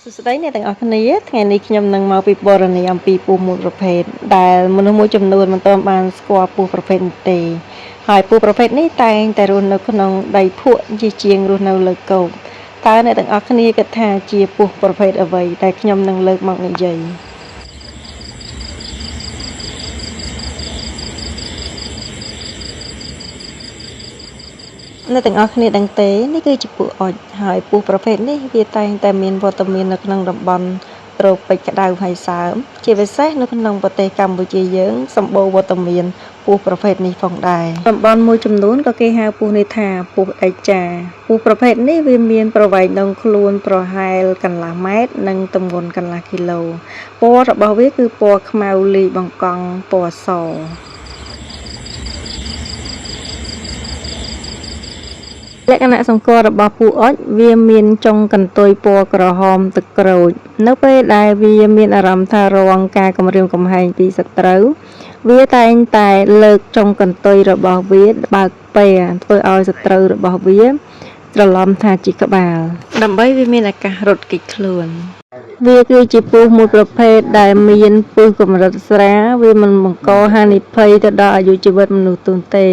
សួស្តីអ្នកទាំងអស់គ្នាថ្ងៃនេះខ្ញុំនឹងមកពិពណ៌នាអំពីពស់មួយប្រភេទដែលមនុស្សមួយចំនួនមិនទាន់បានស្គាល់ពស់ប្រភេទនេះទេហើយពស់ប្រភេទនេះតែងតែរស់នៅក្នុងដីភក់ជាជាងរស់នៅលើគោកតើអ្នកទាំងអស់គ្នាគិតថាជាពស់ប្រភេទអ្វីដែលខ្ញុំនឹងលើកមកនិយាយអ្នកទាំងអស់គ្នាដឹងទេនេះគឺជាពស់អុចហើយពស់ប្រភេទនេះវាតែងតែមានវត្តមាននៅក្នុងតំបន់ត្រូពិចក្តៅហើយសើមជាពិសេសនៅក្នុងប្រទេសកម្ពុជាយើងសម្បូរវត្តមានពស់ប្រភេទនេះផងដែរតំបន់មួយចំនួនក៏គេហៅពស់នេះថាពស់អេចាពស់ប្រភេទនេះវាមានប្រវែងដងខ្លួនប្រហែលកន្លះម៉ែត្រនិងទម្ងន់កន្លះគីឡូពណ៌របស់វាគឺពណ៌ខ្មៅលាយបង្កង់ពណ៌សលក្ខណៈសម្គាល់របស់ពស់អុចវាមានចុងកន្ទុយពណ៌ក្រហមទឹកក្រូចនៅពេលដែលវាមានអារម្មណ៍ថារងការគំរាមកំហែងពីសត្រូវវាតែងតែលើកចុងកន្ទុយរបស់វាបើកពែធ្វើឲ្យសត្រូវរបស់វាច្រឡំថាជាក្បាលដើម្បីវាមានឱកាសរត់គេចខ្លួនវាគឺជាពស់មួយប្រភេទដែលមានពឹសកម្រិតស្រាលវាមិនបង្កហានិភ័យទៅដល់អាយុជីវិតមនុស្សនោះទេ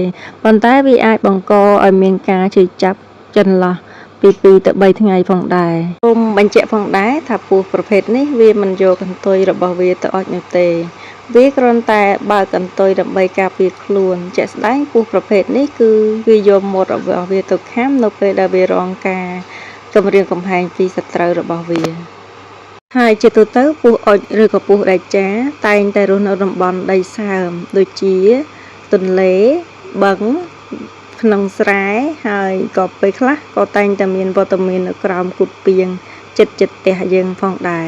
ប៉ុន្តែវាអាចបង្កឲ្យមានការឈឺចាប់ចន្លោះពី2ទៅ3ថ្ងៃផងដែរសូមបញ្ជាក់ផងដែរថាពស់ប្រភេទនេះវាមិនយកកន្ទុយរបស់វាទៅអុចនោះទេវាគ្រាន់តែបើកកន្ទុយដើម្បីការពារខ្លួនជាក់ស្ដែងពស់ប្រភេទនេះគឺវាយកមាត់របស់វាទៅខាំនៅពេលដែលវារងការគំរាមកំហែងពីសត្រូវរបស់វាហើយជាទូទៅពស់អុចឬក៏ពស់ដែកចាតែងតែរស់នៅតំបន់ដីសើមដូចជាទន្លេបឹងក្នុងស្រែហើយក៏ពេលខ្លះក៏តែងតែមានវត្តមាននៅក្រោមគូទពាងជិតៗផ្ទះយើងផងដែរ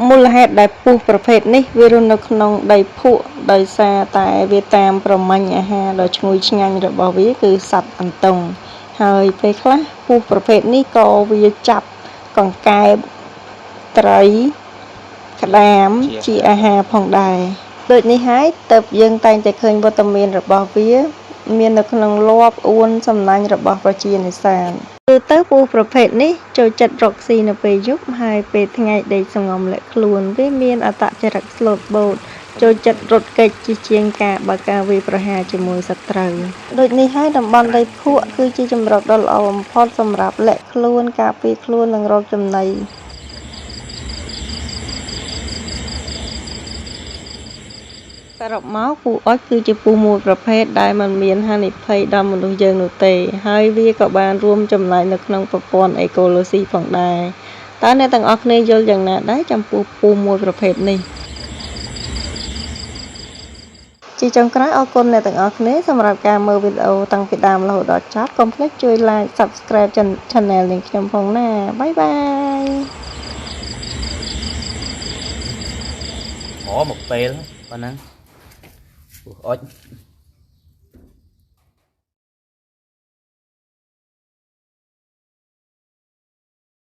មូលហេតុដែលពស់ប្រភេទនេះវារស់នៅក្នុងដីភក់ដោយសារតែវាតាមប្រមាញ់អាហារដ៏ឈ្ងុយឆ្ងាញ់របស់វាគឺសត្វអន្ទង់ហើយពេលខ្លះពស់ប្រភេទនេះក៏វាចាប់កង្កែបត្រីក្តាមជាអាហារផងដែរដូចនេះហើយទើបយើងតែងតែឃើញវត្តមានរបស់វាមាននៅក្នុងលាប់អួនសំណាញ់របស់ប្រជានេសាទគឺទៅពស់ប្រភេទនេះចូលចិត្តរកស៊ីនៅពេលយប់ហើយពេលថ្ងៃដេកសងំលាក់ខ្លួនវាមានអត្តចរិតស្លូតបូតចូលចិត្តរត់គេចជាជាងការបើកការវាយប្រហារជាមួយសត្រូវដូចនេះហើយតំបន់ដីភក់គឺជាជម្រកដ៏ល្អបំផុតសម្រាប់លាក់ខ្លួនការពារខ្លួននិងរកចំណីសរុបមកពស់អុចគឺជាពស់មួយប្រភេទដែលមិនមានហានិភ័យដល់មនុស្សយើងនោះទេហើយវាក៏បានរួមចំណែកនៅក្នុងប្រព័ន្ធអេកូឡូស៊ីផងដែរតើអ្នកទាំងអស់គ្នាយល់យ៉ាងណាដែរចំពោះពស់មួយប្រភេទនេះជាចុងក្រោយអរគុណអ្នកទាំងអស់គ្នាសម្រាប់ការមើលវីដេអូតាំងពីដើមរហូតដល់ចប់កុំភ្លេចជួយ Like Subscribe Channel នាងខ្ញុំផងណាបាយបាយអូមកពេលប៉ុណ្ណឹងពស់អុច